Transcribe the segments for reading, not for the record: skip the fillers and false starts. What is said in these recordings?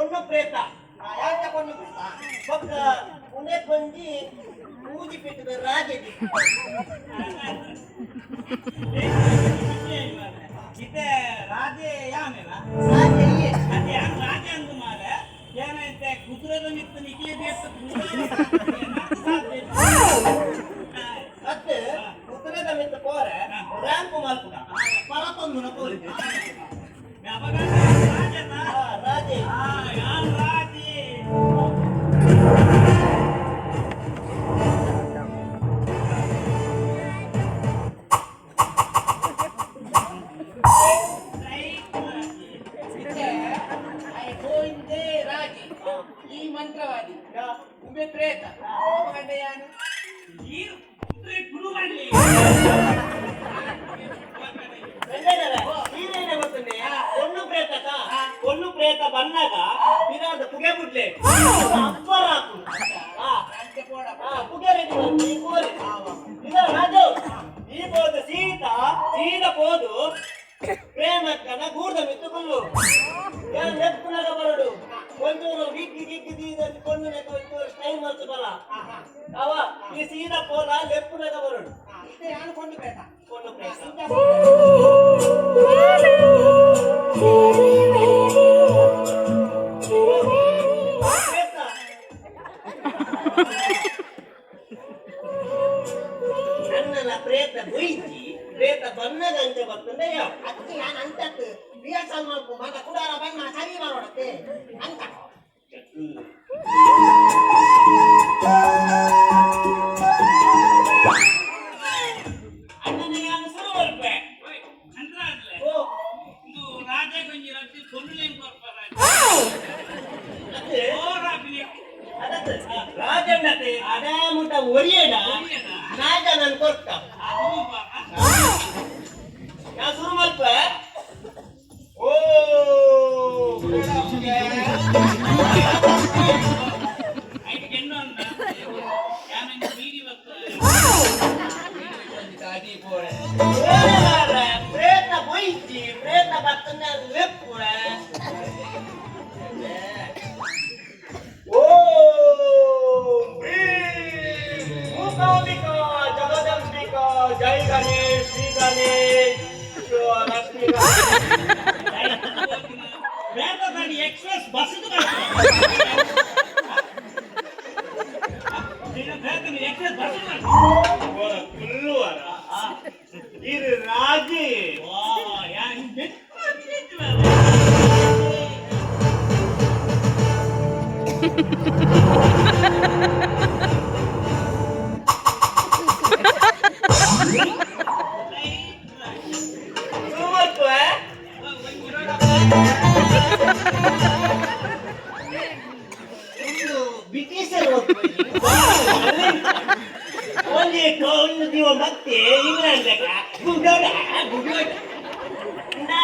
ಪೊಣ್ಣು ಪ್ರೇತ. ಯಾಕೆ ಪೊಣ್ಣು ಪ್ರೇತ? ಬೊಕ್ಕ ಉಂದೆ ಒಂಜಿ ಮೂಜಿ ಪೀಠದ ರಾಜೆ. ಇತ್ತೆ ರಾಜೆ ಯಾನೆಲ್ಲ? ರಾಜೆ ಇಯೇ. ಅದೇ ಯಾನ್ ರಾಜೆ ಅಂದು ಮಾರೆ ಏನೈತೆ ಕುದುರೆದ ಮಿತ್ತು ನಿಕ್ಲೆ ಬೇಸ. ಅತ್ತೆ, ಕುದುರೆದ ಮಿತ್ತ ಪೋರೆ ರ್ಯಾಂಪ್ ಮಲ್ಪುಗ ಪರತೊಂದುನ ಪೋರಿ. ಆ, ರಾಜೆ. ಯಾನ್ ರಾಜೆ. ಇತ್ತೆ ಆಯೆ ಗೋವಿಂದೇ ರಾಜಿ, ಈ ಮಂತ್ರವಾದಿ, ಉಂಬೆ ಪ್ರೇತ. ಅಪಗಂಡ ಯಾನು? ನೀರು ಕುದುರೆ ಕುಡು ಮಾಡ್ಲಿ. ಬೆಳ್ಳೆನರ, ಈರೇನೆ ಗೊತ್ತುಂಡೆ? ಪೊಣ್ಣು ಪ್ರೇತಕ ಪೊಣ್ಣು ಪ್ರೇತ ಬನ್ನಾಗ ಬಿರಾದ ಪುಗೆ ಬುಡ್ಲೆ ಅಪ್ಪರ ಹಾಕು. ಆ, ಅಂಚೆ ಪೋಡ. ಆ, ಪುಗೆ ರೆಡಿ ಮಾಡ್ತಿ, ಕೋರಿ. ಇಲ್ಲ ರಾಜು, ಈ ಪೋದು ಸೀತಾ ಸೀದಾ ಪೋದು ಪ್ರೇಮಕ್ಕನ ಗೂರ್ದ ಮಿತ್ತು ಕುಲ್ಲು. ಯಾನ್ ಲೆಪ್ಪುನಗ ಬರಡು. ಒಂಚೂರು ವಿಕ್ಕಿ ಗಿಕ್ಕಿ ದೀದಲ್ಲಿ ಕೊಂಡು ಒಂಚೂರು ಸ್ಟೈಲ್ ಮಲ್ತು ಬಲ ಅವ. ಈ ಸೀದಾ ಪೋಲ ಲೆಪ್ಪುನಗ ಬರಡು. ಇತ್ತೆ ಯಾನು ಪೊಣ್ಣು ಪ್ರೇತ. ಪೊಣ್ಣು ಪ್ರೇತ. ಪ್ರೇತ. ನನ್ನಲ ಪ್ರೇತ ಬುಯ್ಜಿ, ಪ್ರೇತ ಬನ್ನಗ ಅಂಚೆ ಬರ್ತಂಡೆ ಯಾವ. ಅದಕ್ಕೆ ಯಾನು ಅಂತತ್ತು ರಿಹರ್ಸಲ್ ಮಲ್ಪು ಮಗ ಕುಡಾರ ಬಣ್ಣ ಸರಿ ಬರೋಡತ್ತೆ ಅಂತ. ಅಣ್ಣನ ಯಾನು ಶುರು ಬರ್ಪೆ ಅಂದ್ರಾಗ್ಲೆ. ಓ. ಇದು ರಾಜ ಗೊಂಜಿ ರಟ್ಟಿ ಕೊಲ್ಲುಲೇನ್ ಕೊರ್ಪ ರಾಜ. ಅದೇ. ಓರಾಪಿನಿ. ಅದಕ್ಕೆ ರಾಜಣ್ಣತೆ ಅದಾಮುಟ ಒರಿಯಡ. ಒರಿಯಡ. ರಾಜ ನನ್ ಕೊರ್ತ. ಅದು ಬಾರ. ಯಾ ಶುರು ಮಲ್ಪ. ಓ. ಐಟ್ ಗೆಣ್ಣು ಅಂದ ಯಾನಂಗೆ ಬೀಡಿ ಬತ್ತ. ಅಡಿ ಪೋಡೆ. ಪ್ರೇತ ಬೊಯ್ಜಿ, ಪ್ರೇತ ಬರ್ತಂದೆ ಲೆಪ್ಪುವ. ಓ ಮೂಕಾಂಬಿಕಾ ಜಗದಂಬಿಕಾ, ಜೈ ಗಣೇಶ್, ಶ್ರೀ ಗಣೇಶ್, ಲಕ್ಷ್ಮೀ. ಬೇತದಾಡಿ ಎಕ್ಸ್ಪ್ರೆಸ್ ಬಸ್ ಎಕ್ಸ್ಪ್ರೆಸ್ ಬಸ್. ಕುಲ್ಲುವರ ಇರು ರಾಜಿ. ವಾ ಯಾ ಹಿಂಗೆ. ಸುಮತ್ವ. ಒಂದು ಬ್ರಿಟಿಷರು ಒಂಜಿ ಒಂದು ದಿವ ಮತ್ತೆ ಇಂಗ್ಲೆಂಡ್ ಲೆಕ್ಕ ಗುಡೋಡ ಗುಡೋಡ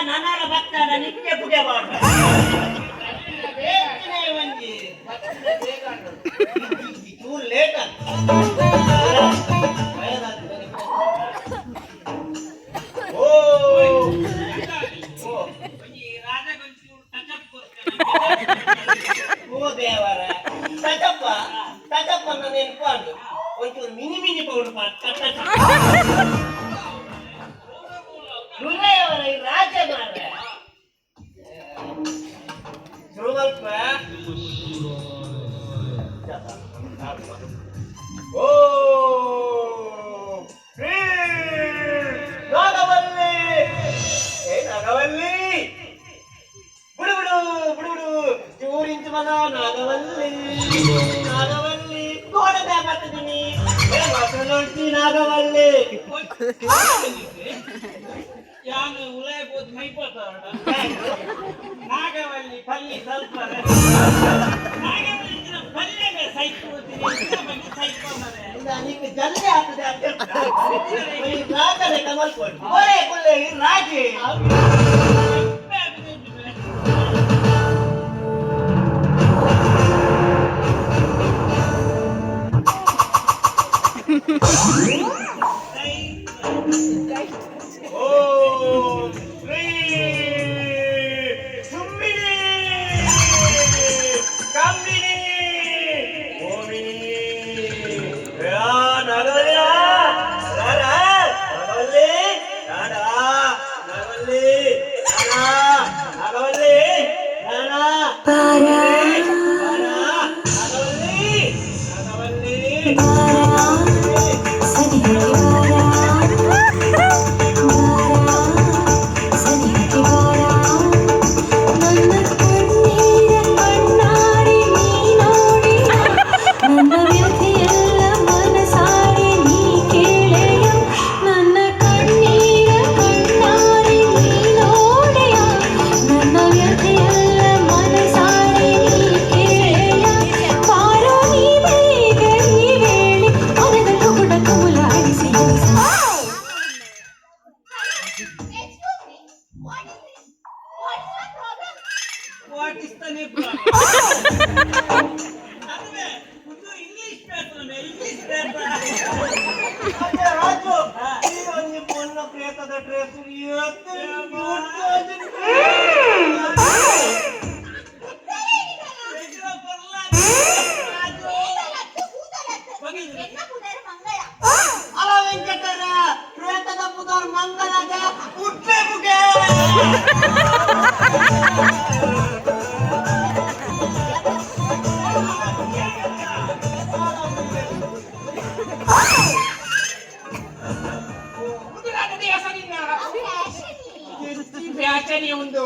ನನರ ಭಕ್ತರ ನಿತ್ಯ ಪೂಜೆ ಮಾಡ್ತಾರೆ ಒಂಜಿ ಚೂರು ಲೇಟ್. ಓ ಓ. ರಾಜ ಗೊಂಚೂರು ಟಚ್ ಅಪ್. ಓ ದೇವರ, ತಟಪ್ಪ ತಟಪ್ಪ ನೆನಪಾಂಡು ಒಂಚೂರು ಮಿನಿ ಮಿನಿ ಪೌಡರ್ ತಟ ಅವರ ಈ ರಾಜ ಮಾರ್ರೆ. ಶುರು ಮಲ್ಪ. ಓ ಶ್ರೀ ನಾಗವಲ್ಲಿ, ಏ ನಾಗವಲ್ಲಿ, ಬಿಡು ಬಿಡು ಬಿಡು ಬಿಡು ಚೂರಿಂಚು ಮಗ. ನಾಗವಲ್ಲಿ ನಾಗವಲ್ಲಿ ಕೋಡದ ಬರ್ತಿದ್ದೀನಿ ನಾಗವಲ್ಲಿ. ಯಾನು ಉಲಾಯ ಬೋದ್ ಮೈಪೋತಾಡ ನಾಗವಲ್ಲಿ ಪಲ್ಲಿ ಸ್ವಲ್ಪ ನಾಗವಲ್ಲಿ ಪಲ್ಯ ಸೈಕ್ ಸೈಕ್. ಇಲ್ಲ, ನೀನು ಜಲ್ದಿ ಆಗ್ತದೆ ಅಂತ ಈ ರಾಜನೇ ಕಮಲ್ಕೊಂಡು ಒರೇ ಕುಲ್ಲೆ ಈ ರಾಜಿ. ಓಂ ಶ್ರೀ ಸುಮ್ಮಿಣಿ. ಸನಿಹಕ್ಕೆ ಬಾರ, ನನ್ನ ಕಣ್ಣೀರ ಕಣ್ಣಾರೆ ನೀ ನೋಡಿ, ನನ್ನ ವ್ಯಥೆಯೆಲ್ಲ ಮನಸಾರೆ ನೀ ಕೇಳೆಯ. ನನ್ನ ಕಣ್ಣೀರ ಕಣ್ಣಾರೆ ನೀ ನೋಡೆಯ, ನನ್ನ ವ್ಯಥೆಯೆಲ್ಲ ಮನಸಾರೆ ನೀ ಕೇಳೆಯ. ಬಾರೋ ನೀ ಬೇಗ ಈ ವೇಳೆ, ಮನದ ಕುಗುಡ ಕುಮುಲಾಡಿಸಿ. Excuse me, what is this? What is my problem? What is the new ಅದುವೇ ಒಂದು ಇಂಗ್ಲಿಷ್ ಪೇಪರ್, ಇಂಗ್ಲಿಷ್ ಪೇಪರ್. ಅದೇ ರಾಜು, ಈ ಒಂಜಿ ಪೊಣ್ಣ ಪ್ರೇತದ ಡ್ರೆಸ್. ಎನ್ನ ಪುದರ್ ಮಂಗಳ. ಅಲ ವೆಂಕಟರ, ಪ್ರೇತದ ಪುದರ್ ಮಂಗಳದ ಹುಟ್ಟೆ ಬುಗೆ. ಫ್ಯಾಷನ್. ಫ್ಯಾಷನ್ ಒಂದು.